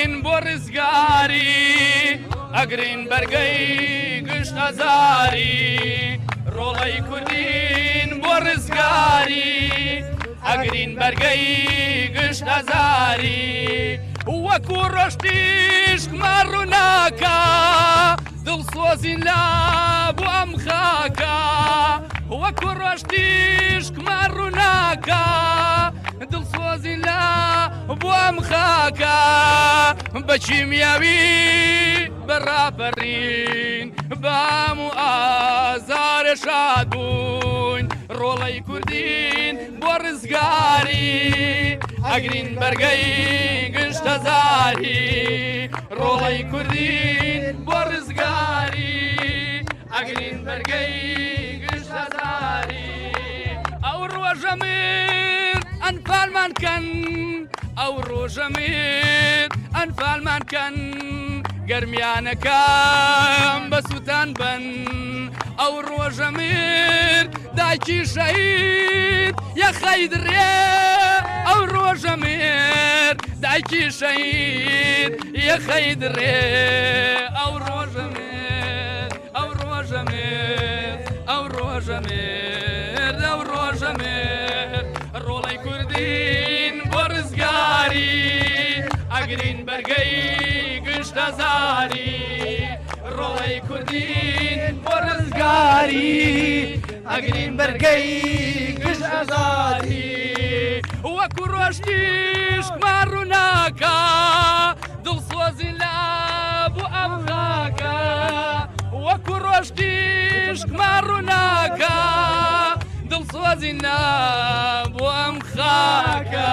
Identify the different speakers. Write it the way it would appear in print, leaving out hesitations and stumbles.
Speaker 1: کوردین بۆ ڕزگاری، ئەگرین بەرگەی گشت ئازاری. ڕۆڵەی کوردین بۆ ڕزگاری، ئەگرین بەرگەی گشت ئازاری. وەکو ڕۆژتیشکمان ڕووناکە، دڵسۆزین لە بۆ ئەم خاکە. وەکو ڕۆژتیشکمان ڕووناکە، دڵسۆزین لە بۆ ئەم خاکە. بە کیمیاوی بەڕاپەڕین، بام و ئازار شاد بووین. ڕۆڵەی کوردین بۆ ڕزگاری، ئەگرین بەرگەی گشت هەزاری. ڕۆڵەی کوردین بۆ ڕزگاری، ئەگرین بەرگەی گشت هەزاری. ئەو ڕۆژە مرد ئەنفالمان کەن، ئەو ڕۆژە مرد ئەنفالمان کەن، گەرمیانەکەم بە سووتان بن. ئەو ڕۆژە مرد دایکی شەهید یەخەی دڕێ، ئەو ڕۆژە مرد دایکی شەهید یەخەی دڕێ. ئەو ڕۆژە مرد، ئەو ڕۆژە مرد، ئەو ڕۆژە مرد، ئەو ڕۆژە مرد. ڕۆڵەی کوردین بۆ ڕزگاری، ئەگرین بەرگەی گشت هەزاری. ڕۆڵەی کوردین بۆ ڕزگاری، ئەگرین بەرگەی گشت هەزاری. وەکو ڕۆژتیشکمان ڕووناکە، دڵسۆزین لە بۆ ئەم خاکە. وەکو ڕۆژتیشکمان ڕووناکە، دڵسۆزین لە بۆ ئەم خاکە.